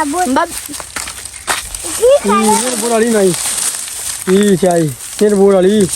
ဘၣ်, အံၤ န့ၣ်တဘိဒီးလံနီၤအံၤ, အံၤ ဆရာအံၤ န့ၣ်တဘိဒီ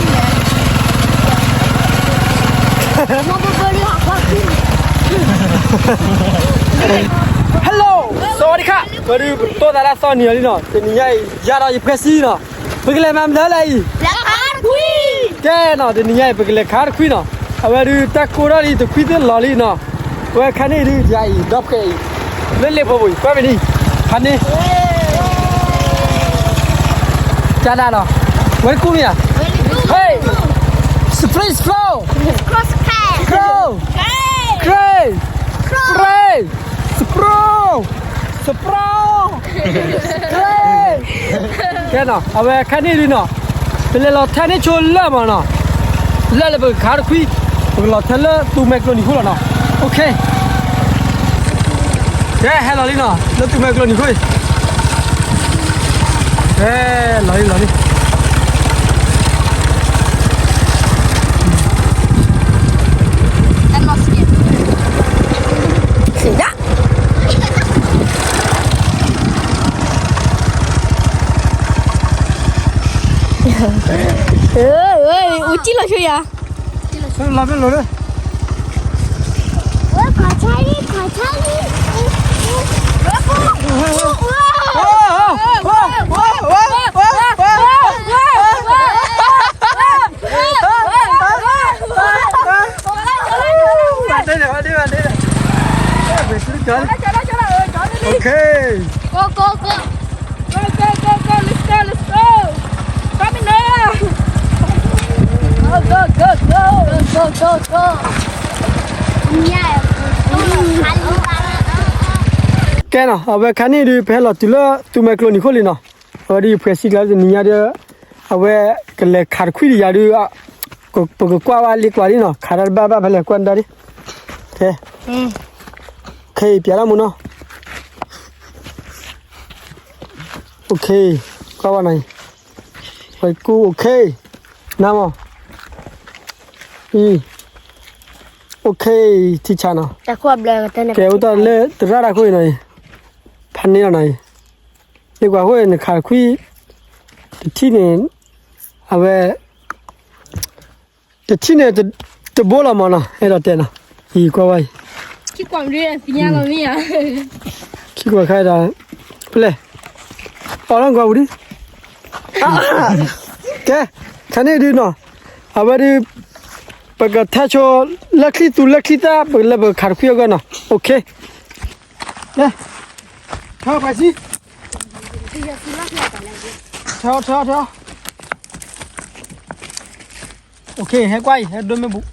းလံ. Hello, สวัสดีค่ะ ဝဲဒုးပတီၢ်သးလၢအသီနံၤအီၤလံနီၤ, တနံၤညါအံၤ ယၤဒီးယဖှဲစံနီၤ, ပကလဲၤမၤမနုၤလဲၣ်အံၤ, လဲၤခးတခွံ, ကဲနီၤ, တနံၤညါအံၤ ပကလဲၤခးတခွံနီၤ, အဝဲဒုးတၢ်ကိၢ်ထီၣ်လံ တခွံသ့ၣ်လီၤလံနီၤ, အဝဲခါန့ၣ်ဒုး ယၤအံၤ ဒီဖှဲအံၤ လၢလ့ၣ်ဖိပူၤအံၤ ကွၢ်ဖဲန့ၣ်, ဖးန့ၣ် ကၢ်ဒၣ်နီၤ, ဝဲတကူၣ်မ့ၢ်ဧါ, ဟဲ, spray, spray, spray, spray, spray, spray, spray, ကဲနီၤ, အဝဲခါန့ၣ်ဒုးနီၤ, ပလဲၤလီၤထဲန့ၣ်ဆိလၢမးနီၤ, လၢလၢပကခးတခွံ, ပကလီၤထဲလၢသူမဲာ်ကျိနံၤခိၣ်လီၤနီၤ, OK, ကဲ ဟဲလီၤလံနီၤ, လၢသူမဲာ်ကျိနံၤခိၣ်အံၤ, ဟဲလီၤလံ လီၤလံ. အူကံလီၤဆိယၤ, လီၤဖဲလီၤလၢ Okay. Go, go, go. Go, go, go, go, let's go, let's go. Come in there. Go, go, go, go. Go, go, go, go. ကဲနီၤ, အဝဲခါန့ၣ်ဒုး ပဟဲလီၤတုၤလၢသူမဲာ်ကျိနံၤခိၣ်လံနီၤ, အဝဲဒုးယဖှဲစံကျါတနံၤညါဒီး အဝဲကလဲၤခးတခွံဒံးယၤဒုး ပကကွၢ်ဝဲလ့ကွၢ်လံနီၤ, ခးတၢ်တဘၣ်ဘၣ်ဖဲလဲၣ်ကွၢ်နတၢ်ဒံး, ခဲ, ခဲအံၤ ပျးတၢ်မူနီၤ, အိၣ်ခ့, ကွၢ်ဝဲနီၤအံၤ, ဝဲကူၣ် အိၣ်ခ့, နါမီၤ, အံၤ, အိၣ်ခ့, ထံဆးနီၤ, ကဲအိၣ်တၢ်လၢတရၣ်တၢ်ခိၣ်အံၤနီၤအံၤ, ဖးန့ၢ်လီၤနီၤအံၤ, လ့ကွၢ်ခိၣ်အံၤ နခးတခွံ, တထံၣ်န့ၣ်, အဝဲ တထံၣ်န့ၣ် တဘိလီၤမးနီၤ, အဲၣ်ဒိးတဲနီၤ, အံၤကွၢ်ဝဲအံၤ, ခံကွၢ်ခါဒၣ်, ဖဲလဲၣ်, အီၣ်လီၤကွၢ်ပူၤဒံး, ကဲ, ခါန့ၣ်ဒုးနီၤ, အဝဲဒုး, ပကထဲဆိ လၢချံသူလၢချံသၣ် ပကလဲၤပကခးတခွံအဂီၢ်နီၤ, OK, လဲၤ, ထီၣ်ပှၤစံ ထီၣ် ထီၣ် ထီၣ်, OK, ဟဲကွၢ်အံၤ ဟဲဒိမ့ၢ်ဘူး,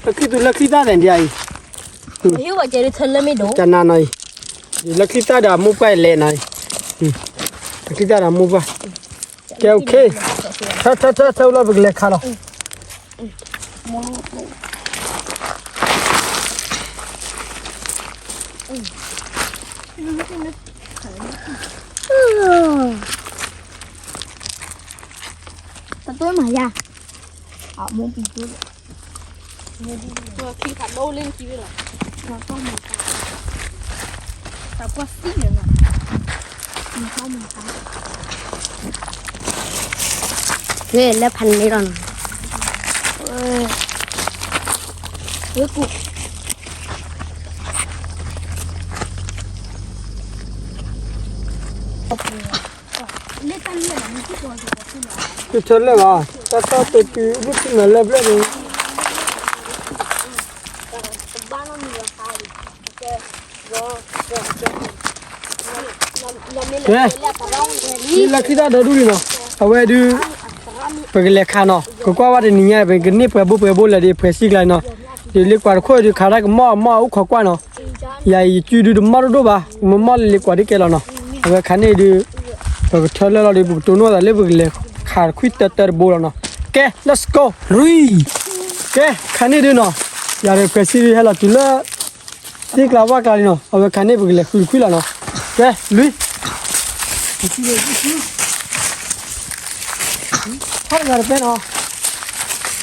လၢချံသူလၢချံသၣ်သ့ၣ်ဒံးအံၤ, ကနၤနီၤအံၤ, လၢချံသၣ်ဒီးမိၢ်ပှၢ်လဲၤနီၤ, လၢချံသၣ်ဒီးမိၢ်ပှၢ်, ကဲ okay, ထၢထၢထၢထၢလီၤ ပကလဲၤခးလီၤ. တတွဲမၤယါ, အမိၢ်ပူၤတွဲလီၤ, ခံခါဒိၣ်လၢခံလီၤ, တၢ်ကွၢ်သံလီၤ, လၢဖးန့ၣ်လီၤနီၤ, ဝဲကူၣ် တထၢလၢာ်ဘၣ်, တၢ်တၢ်တတုၤမုၢ်ထံမၤလၢဘျဲၣ်န့ၣ်, ကဲ, လၢခံတၢ်ဒီဒူၣ်လံနီၤ, အဝဲဒုး ပကလဲၤခးနီၤ, ကကွၢ်ဝဲတနံၤညါ ပကန့ၢ်ပှဲၤဘိပှဲၤဘိလဲၣ်ဒီး ပှဲၤစံကျါနီၤ, ဒ်လ့ကွၢ်တခိၣ်ဒုး ခးတၢ်ကမီၣ်မီၣ်အိၣ်ခိးကွၢ်နီၤ, ယၤအံၤယစုဒုးတမီၣ်ဒိၣ်ဒိၣ်ဘၣ်, မမီၣ်လၢလ့ကွၢ်ဒ်ကဲလီၤနီၤ, အဝဲခးန့ၢ်ဒုး ပကထၢလၢာ်လီၤဒီး ပကတိၢ်နီၣ်သးလၢပကလဲၤခးခွံတၢတၢတဘိလီၤနီၤ, ကဲ let's go, လွံၢ်, ကဲ ခးန့ၢ်ဒုးနီၤ, ယၤဒီးပှဲၤစံဒုးဟဲလီၤတုၤလၢ သ့ၣ်ကျါဝၣ်ကျါလံနီၤ, အဝဲခးန့ၢ်ပကလဲၤဃုတခွံလီၤနီၤ, ကဲ လွံၢ်, ဟဲလီၤတပဲနီၤ, ဖဲလၢခိၣ်, ဖဲ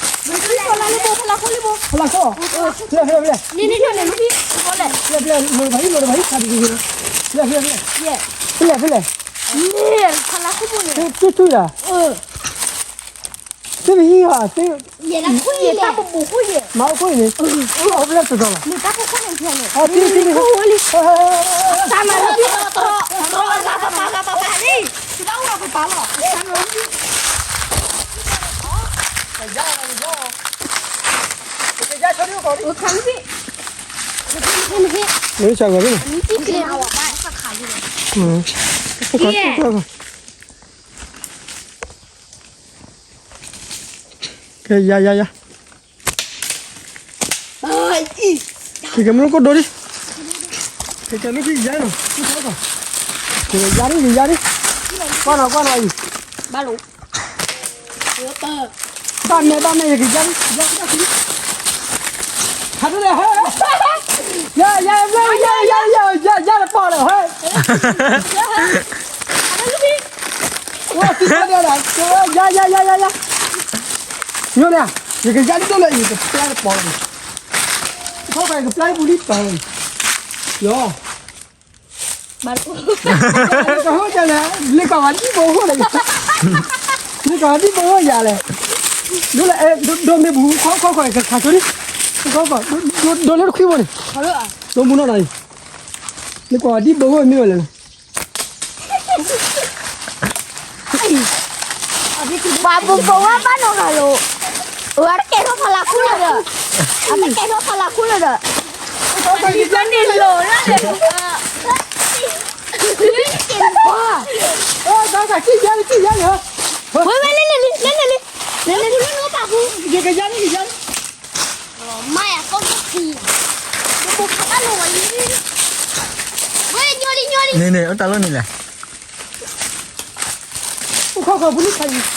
လၢခိၣ်, ဖဲလဲၣ်, ဖဲလဲၣ်, ဖဲလဲၣ်, လိၣ်တဘၣ်ဟံၣ် လိၣ်တဘၣ်ဟံၣ် ခးတဂ့ၤဂ့ၤနီၤ, ဖဲလဲၣ်, ဖဲလဲၣ်, ဖဲလဲၣ်, ဖဲလဲၣ်, တၢ်ထူၣ်ယၤ သ့ၣ်မ့ၢ်ဟံၣ်ဧါ, သ့ၣ်, မၤအိၣ်ခိၣ်အံၤန့ၣ်, အီၣ်ဖျဲၣ်တတီၤလီၤ, အီၣ်ထံထံန့ၣ်, မ့ၢ်ဆၢဂီၤန့ၣ်, ကဲ ယၤ ယၤ ယၤ, ကဲ ကဲ မ့ၢ်ကိၣ်ဒိဒံ, ကဲ ကဲ မ့ၢ်ကယၤနီၤ, ကယၤဒံ ကယၤဒံ, ကွၢ်နီၤ ကွၢ်နီၤအံၤ, ဘၣ်လိာ်, ဘၣ်မဲ ဘၣ်မဲ ယကယၤဒံ ယၤဒံ, ခါဒ်လဲၣ်, ယၤ ယၤ ယၤ ယၤ ယၤ ယၤ ယၤ ယၤ ယၤ လၢပီၢ်လၢဟဲ ယၤ ယၤ ယၤ ယၤ ယၤ, ညိန့ၣ်, ယကယၤဒ်သိးလၢအံၤ ကပျၢ်တပီၢ်လီၤ, ခီပှၤကပျၢ်ပူၤလံပၢ်, ယီၤ, ကဟိၣ်ဒ်လဲၣ်, လ့ကီၢ်ဝဲဒံဘိဟိၣ်လဲၣ်, လ့ကီၢ်ဝဲဒံဘိဟိၣ်ယၤလဲၣ်, ဒိလၢအဲ ဒိမ့ၢ်ပူၤ ခီခီခီ ကခးဆိဒံ, ဒိလၢတခွံဘိန့ၣ်, ဒိမူနီၢ်နီၢ်အံၤ, လ့ကီၢ်ဝဲဒံဘိဟိၣ်မ့ၢ်ဝဲလဲၣ် ပှၤဘိးဘိးဝဲဘၣ်နီၢ်ဂၤလိၤ, အဝဲတကဲထီၣ်ဖီလာ်ခူလၢၤဒီး, အတကဲထီၣ်ဖီလာ်ခူလၢၤဒီး, န့ၣ်လိၤလၢန့ၣ်, ဝဲဝဲလဲၣ်န့ၣ်လံ လဲၣ်န့ၣ်လံ, လဲၣ်န့ၣ်လံ, မါယၤကီၢ်ကီၢ်ခံ, ဘိးဘိးခးဘၣ်လိၤဝဲလံ, ဝဲညိလံ ညိလံ, န့ၣ်န့ၣ် အိၣ်တၢ်လီၢ်န့ၣ်လဲၣ် အိၣ်ခီၣ်ခီၣ်ပူၤလံခါအံၤ,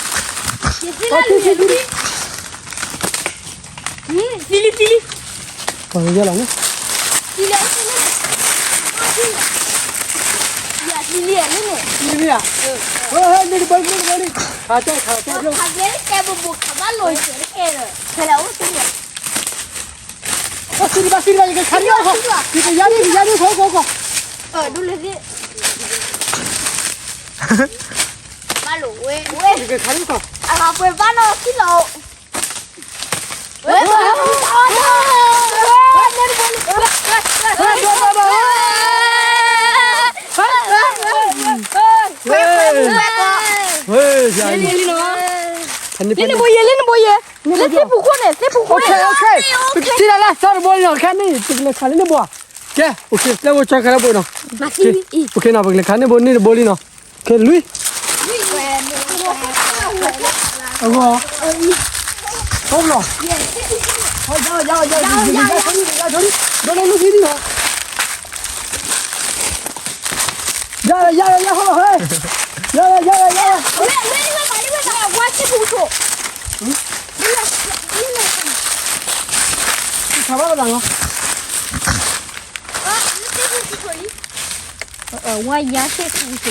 သံလံ သံလံ, ပှၤကယဲၢ်လီၤန့ၣ်, သံလံ, သံလံ, သံလံဧါ, ဟဲ န့ၣ်တဘိ န့ၣ်တဘိလံ, ခးတဲ ခးတဲ ခးတဲ ကဲ ဘိးဘိးခးဘၣ်လိၤ ခဲလၢာ်အိၣ်သံလံ ဘၣ်စံးဘၣ်စံးဘၣ် ယကခးန့ၢ်အီၤ, ယကယါန့ၢ် ယကယါန့ၢ် ခီခီခီ, ဒူလၢသ့ၣ်, ဘၣ်လိာ်ဝဲ ဝဲ ယကခးန့ၢ်ခီ, အလီၤပှဲၤဘၣ်နီၢ်ထံလီၤ, ဝဲ လ့နဘိယဲ လ့နဘိယဲ, လ့သ့ၣ်ပူၤခိၣ်န့ၣ် သ့ၣ်ပူၤခိၣ်န့ၣ်, ပကထံၣ်လၢလၢသီတဘိလံနီၤ, ခဲန့ၣ် ပကလဲၤခးလၢန့ၣ်ဘိ, ကဲ အိၣ်ခ့ ပျဲဝဲကၢခါလၢဘိနီၤ, အိၣ်ခ့နီၤ ပကလဲၤခးန့ၣ်ဘိ န့ၣ်တဘိလံနီၤ, ခဲလွံၢ်, အဂီၢ်, ဟုတ်လီၤ, ဒိၣ်လၢလွံၢ်ထံနီၤ. ယၤယၤယၤဟီၣ်လီၤဟဲ, ယၤယၤယၤယၤယၤ, ဝဲဝဲဝဲဝဲဝဲ, ဝဲသ့ၣ်ပူၤကဆိၣ်, ထီၣ်ဘၣ်လီၤ, ဝဲယၤသ့ၣ်ပူၤကဆိၣ်လီၤ,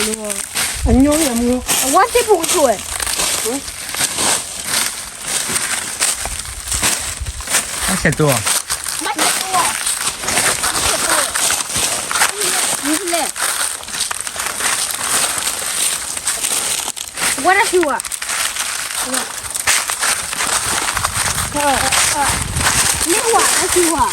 အဝဲသ့ၣ်ပူၤကဆိၣ်ဝဲ, ဘၣ်ဆဲးတိၢ်အီၤ, ဘၣ်ဆဲးတိၢ်အီၤ, ဘၣ်ဆဲးတိၢ်အီၤ, လဲၣ်, ဝဲဒၣ်ဆူဝဲ, မ့ၢ်ဝဲဒၣ်ဆူဝဲ.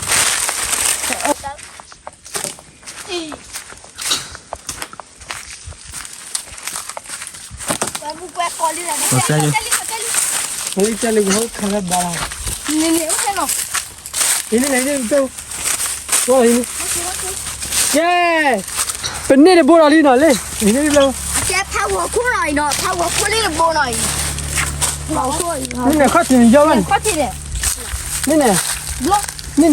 ကဲ, ပန့ၢ်တဘိဒီးလံနီၤလံ, ကဲ, ဖးဂီၤခိၣ်နီၤအံၤနီၤ, ဖးဂီၤခိၣ်န့ၣ်တဘိနီၤအံၤ, န့ၣ်န့ၣ်ခီၣ်ထံးန့ၣ်ယီၢ်ဘၣ်န့ၣ်, န့ၣ်န့ၣ်,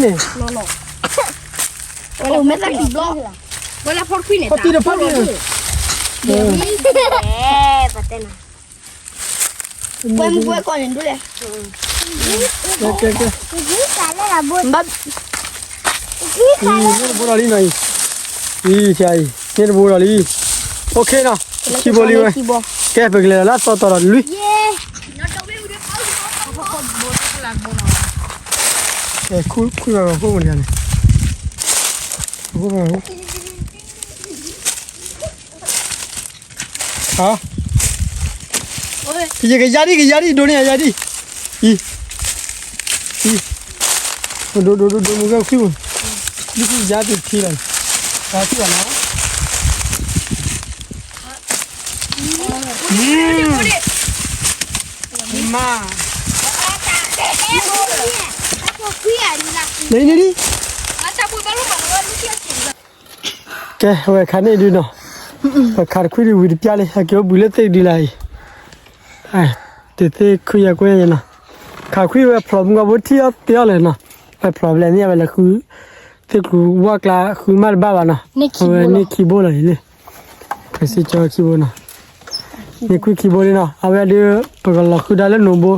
ဝဲလၢဖီတခွံန့ၣ်, ဖီတခွံန့ၣ်, ဝဲမူကွဲကီၢ်န့ၣ်ဒ်လဲၣ်, ကဲကဲကဲ, န့ၢ်တဘိဒီးလံနီၤအံၤ, အံၤ န့ၢ်တဘိဒီးလံ, အိၣ်ခ့နီၤ, ခံဘိလံဝဲ, ကဲ ပကလဲၤလၢအသီတီဒီးလွံၢ်, ခွံဂၤဂီၤခိၣ်မနုၤန့ၣ်, ဟါ, ယကယါဒံး ကယါဒံး ဒိးန့ၢ်ယၤယါဒံး, အံၤ, အံၤ, ဒိးဒိးဒိးဒိးမုၢ်ဂၢၢ်ခွံမုၢ်, ဒုးယါဒံးထံလီၤ, တၢ်ထံလီၤနီၤ, မါ, န့ၣ်န့ၣ်ဒံး ကဲ ဝဲခါန့ၣ်ဒုးနီၤ, ပခးတခွံဒုးဝံၤတပျၢ်လံ ဟဲက့ၤအိၣ်ဘှံးလၢသ့ၣ်ဒုးလၢအံၤ, တသ့ၣ်ခွံယၤကွဲယၤနီၤ, ခးခွံဝဲဖျိးမုၢ်ဂီၤဘိထံၣ်အီၣ်သ့ၣ်အီၣ်လဲၣ်နီၤ, ဝဲဖျိးဘျဲၣ်န့ၣ် ဝဲလဲၤဃု သ့ၣ်ကျူဝၣ်ကျါဃုမးတဘၣ်ဘၣ်နီၤ, အဝဲန့ၢ်ခံဘိလီၤအံၤလံ, ဖဲစံကၠီခံဘိနီၤ, န့ၢ်ခွံခံဘိလံနီၤ, အဝဲဒုး ပကလီၤဃုဒၣ်လၢနိဘိ,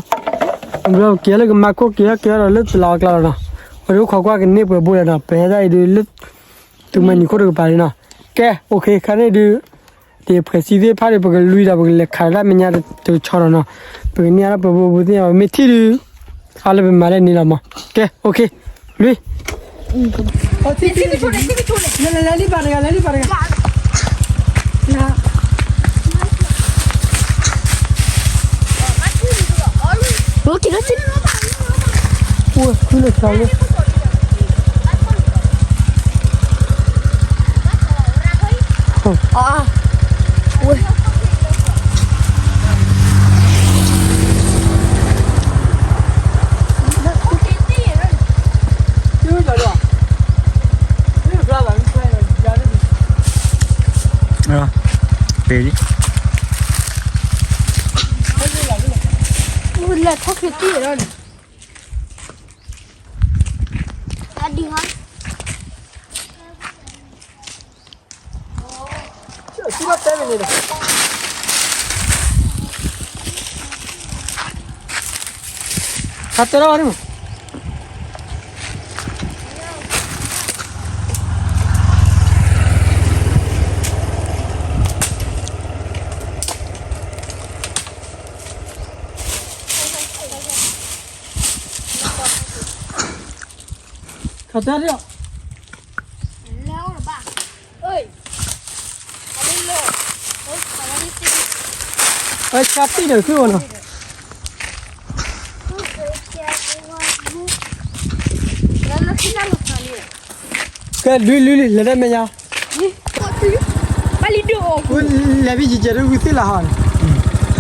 ဘျီက့ၤလၢကမါခိၣ်က့ၤအီၣ်က့ၤအီၣ်ဒီးလၢတလးအကျါလီၤနီၤ, ဝဲဒုးခိးကွၢ်ကန့ၢ်ပှဲၤဘိလဲၣ်နီၤ, ပဟဲဒၣ်အံၤဒုးလၢ သုးမၤနံၤခိၣ်တကပၤလံနီၤ, ကဲ အိၣ်ခ့ ခါန့ၣ်ဒုး ဒ်ဖှဲးစံသ့ၣ်တဖၣ်ဒီး ပကလွံၢ်ဒီး ပကလဲၤခးဒၣ်မဲာ်ညါတကဆီဒီးနီၤ, ပကန့ၢ်အါထီၣ်ပှဲၤဘိဘိသ့ၣ်ညါ မ့ၢ်ထံၣ်ဒုး အါလၢပမၤလဲၣ်န့ၣ်လီၤမး, ကဲ အိၣ်ခ့ လွံၢ် လဲၤလံဘၣ်တဂၤ လဲၤလံဘၣ်တဂၤ, လဲၤထီၣ်ချ့တံၢ်လီၤန့ၣ်, အဒံဟီ ဟးတဲလီၤန့ၣ်မး, ခးတဲလီၤ, အဆါတံၢ်ဒီးခုၣ်နီၤ, ကဲ လွံၢ်လွံၢ်လွံၢ် လဲၤဒၣ်မဲာ်ညါ,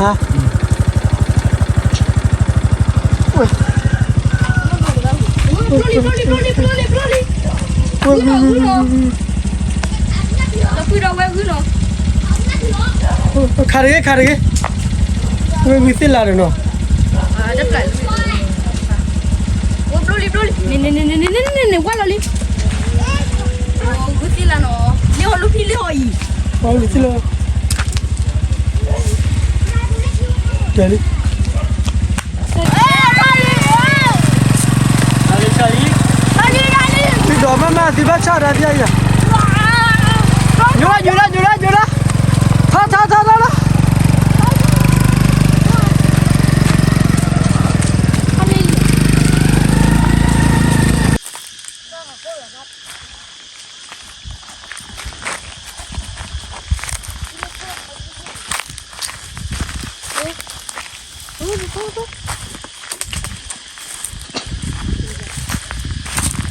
လဲၤဘံယံၤကဲးဒီးဝံၤသ့ၣ်လၢဟီန့ၣ်, ဟါ, ခးတဂ့ၤ ခးတဂ့ၤ, ဝဲဝံၤသ့ၣ်လၢဒီးနီၤ, ဝဲလီၤလံ, လ့ဟီလူဖံလ့ဟီအံၤ လၢ တဲလံ သုဒိးမးမးသုဘၣ်ဆၣ်ဒၣ်ဒ်အံၤ, ညိလၢ ညိလၢ ညိလၢ ညိလၢ, ထီထီထီထီလီၤ.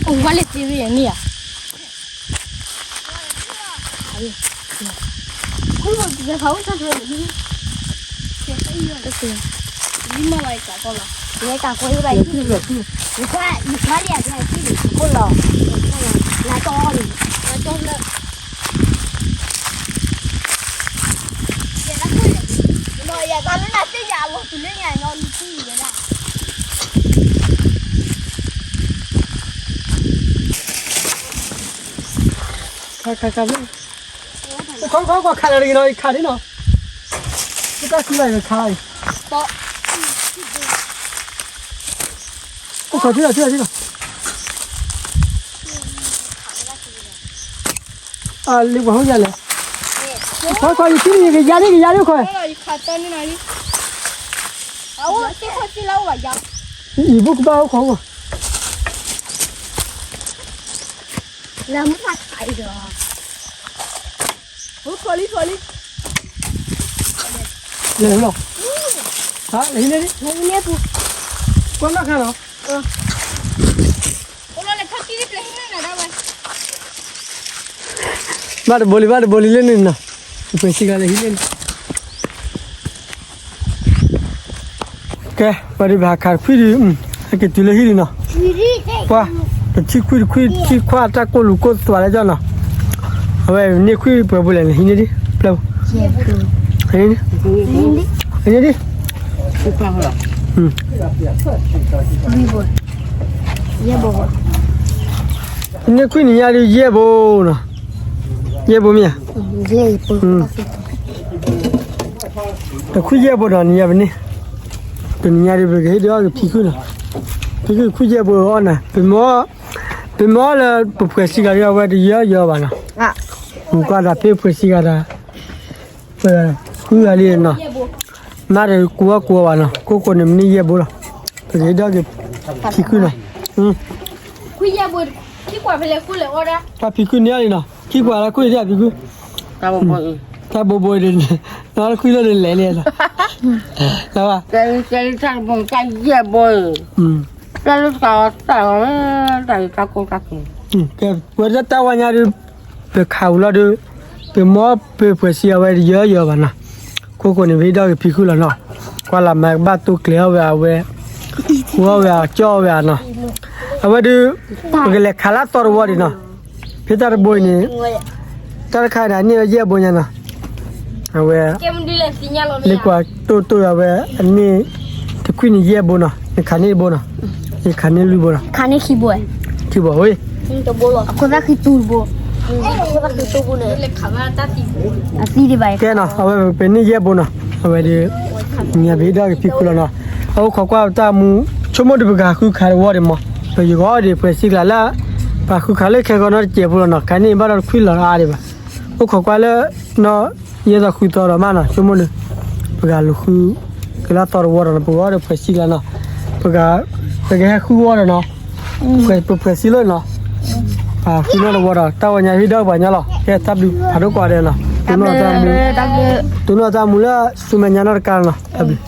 အိၣ်ဝဲလၢသ့ဝဲန့ၣ်ဧါ. ခါ ခါ ခါ ခါလၢယခါဒ်နီၤ, တၢ်ကူလၢယခါလၢယ, အိၣ်ခိးထံလီၤ ထံလီၤ ထံလီၤ, လၢပှၤဟိယၤလဲၣ်, ခွါခွါ ယထံၣ်န့ၣ် ယကယၤန့ၣ် ကယၤန့ၣ်ခွါ, ယဘူၣ်ကဘၣ်အိၣ်ခိး, လၢမုၢ်ခါခါအံၤဒီး, အိၣ်ခိးလံ ခိးလံ, လဲၤလီၤ, ဟါ လဲၤဟံးန့ၢ်လံ, လဲၤဟံးန့ၢ်ပူၤ, ကွၢ်နီၣ်ခါလီၤ, အိၣ်လီၤလဲၤခီၣ်ထံၣ်လၢပျဲဟံးန့ၢ်နၤဒၣ်ဝဲ ဘၣ်တဘိလံ ဘၣ်တဘိလံလၢန့ၣ်နီၤ, ပှဲၤစံးကၤလၢဟံးန့ၢ်န့ၣ်, ကဲ ပှၤဒုးပဟးခးတခွံဒုး, ဟဲက့ၤတုၤလၢဟံၣ်ဒုးနီၤ, ပှၤ, ပထံၣ်ခွံတခွံ ထံၣ်ခွါတၢ်ကိၢ်လူၤကိၢ်သွးလၢကၠီနီၤ, အဝဲန့ၢ်ခွံပှဲၤဘိလဲၣ် ဟံးန့ၢ်ဒံး, ပျဲ, ဟံးန့ၢ်ဒံး, န့ၢ်ခွံနံၤညါဒုးယဲၢ်ဘိနီၤ, ယဲၢ်ဘိမ့ၢ်ဧါ, တခွံယဲၢ်ဘိနီၤ နံၤညါပန့ၢ်, တနံၤညါဒုးပကဟ့ၣ်ဒုးအီၣ်က့ၤဖံခုနီၤ, ဖံခုခွံယဲၢ်ဘိအီၣ်နၤ, ပမ့ၢ်, ပမ့ၢ်အီၣ်လၢပဖှဲးစံးကၤဒုးအဝဲတယၢယၢဘၣ်နီၤ, မူကွၢ်တၢ်ဖဲဖှဲးစံးကၤတၢ်, ပဃုဂၤလံနီၤ, နါတကူအီၣ်ကူအီၣ်ဘၣ်နီၤ, ကိးကိးန့ၣ်မ့ၢ်န့ၢ်ယဲၢ်ဘိလီၤ, ပကဟ့ၣ်ဒုးအီၣ်က့ၤဖံခုနီၤ, ခွံယဲၢ်ဘိ, ခံကွၢ်ဖဲလဲၣ်ဃုလဲၣ်အီၣ်ဒၣ်, တၢ်ဖံခုန့ၢ်အီၤလံနီၤ, ခံကွၢ်လၢခွံန့ၢ်ဖံခု, တၢ်ဘိဘိအံၤ, တၢ်ဘိဘိအံၤ, နခွံလၢန့ၣ်လဲၤလံ, လၢဘၣ်, တၢ်ဘိတၢ်ယဲၢ်ဘိအံၤ, တၢ်လၢတၢ်အီၣ်တၢ်အီၣ်, တၢ်အံၤတၢ်ကိၢ်တၢ်က့ၤ, ကဲ, ပဝဲဒၣ်တၢ်ဝဲညါဒုး, ပခးဝံၤလီၤဒုး, ပမ့ၢ်ပဖှဲးစံးအဝဲတယၢယၢဘၣ်နီၤ, ခိခိၣ်န့ၣ် ပဟ့ၣ်ဒုးအီၣ်က့ၤဖံခုလီၤနီၤ, ကွၢ်လၢမၤကဘၣ်တိကျဲၤအီၣ်ဝဲအဝဲ, ဃုအီၣ်ဝဲအကၠီၣ်အီၣ်ဝဲအနီၤ, အဝဲဒုး, ပကလဲၤခးလၢသီတဝီဒံးနီၤ, ဖဲတၢ်တဘိအံၤန့ၣ်, တၢ်တခါန့ၣ်အန့ၢ်ယဲၢ်ဘိညါနီၤ, အဝဲ, လၢကွၢ်တိၢ်တိၢ်အဝဲ, အန့ၢ်, တခွံန့ၣ်ယဲၢ်ဘိနီၤ, နခးန့ၢ်ဘိနီၤ, ယခးန့ၢ်လွံၢ်ဘိနီၤ, ခံဘိဝဲ, အခိၣ်သၣ်ခံတူၢ်ဘိ, အသံဒံးဘၣ်, ကဲနီၤ အဝဲပန့ၢ်ယဲၢ်ဘိနီၤ, အဝဲဒုး, နံၤညါပဟ့ၣ်ဒုးအီၣ်က့ၤဖံခုလီၤနီၤ, အအိၣ်ခိးကွၢ်တၢ်မူ, ဆိကမိၣ်ဒုးပကဃုခးတဝီဒံးမး, ပယဂီၢ်ဒံးဖှဲးစံးကၤလၢ, ပှၤဃုခးလၢခဲကီနီတစဲးဖိလီၤနီၤ, ခးန့ၢ်ဘၣ်ဒီးတခွံလီၤအါဒံးဘၣ်, အိၣ်ခိးကွၢ်လၢ, နီၤ, ယဲၢ်သီဃုသီဒီးမးနီၤ ဆိကမိၣ်ဒုး, ပကလူၤဃု, ကလၢသီတဝီဒီးနီၤ ပဂီၢ်ဒီးဖှဲးစံးကၤနီၤ, ပက, ပကဟဲဃုဝီဒီးနီၤ, ပဖှဲးစံးလီၤနီၤ, ပဃုနီတဝီဒီး တၢ်ဝဲညါဟ့ၣ်ဒုးပှၤညီလီၤ, ကဲတၢ်ဘျုးဖးဒိၣ်ကိးဂၤဒဲးနီၤ, တိၢ်နီၣ်တၢ်မူလၢ ဆူမဲာ်ညါနီတကါနီၤ, တၢ်ဘျုး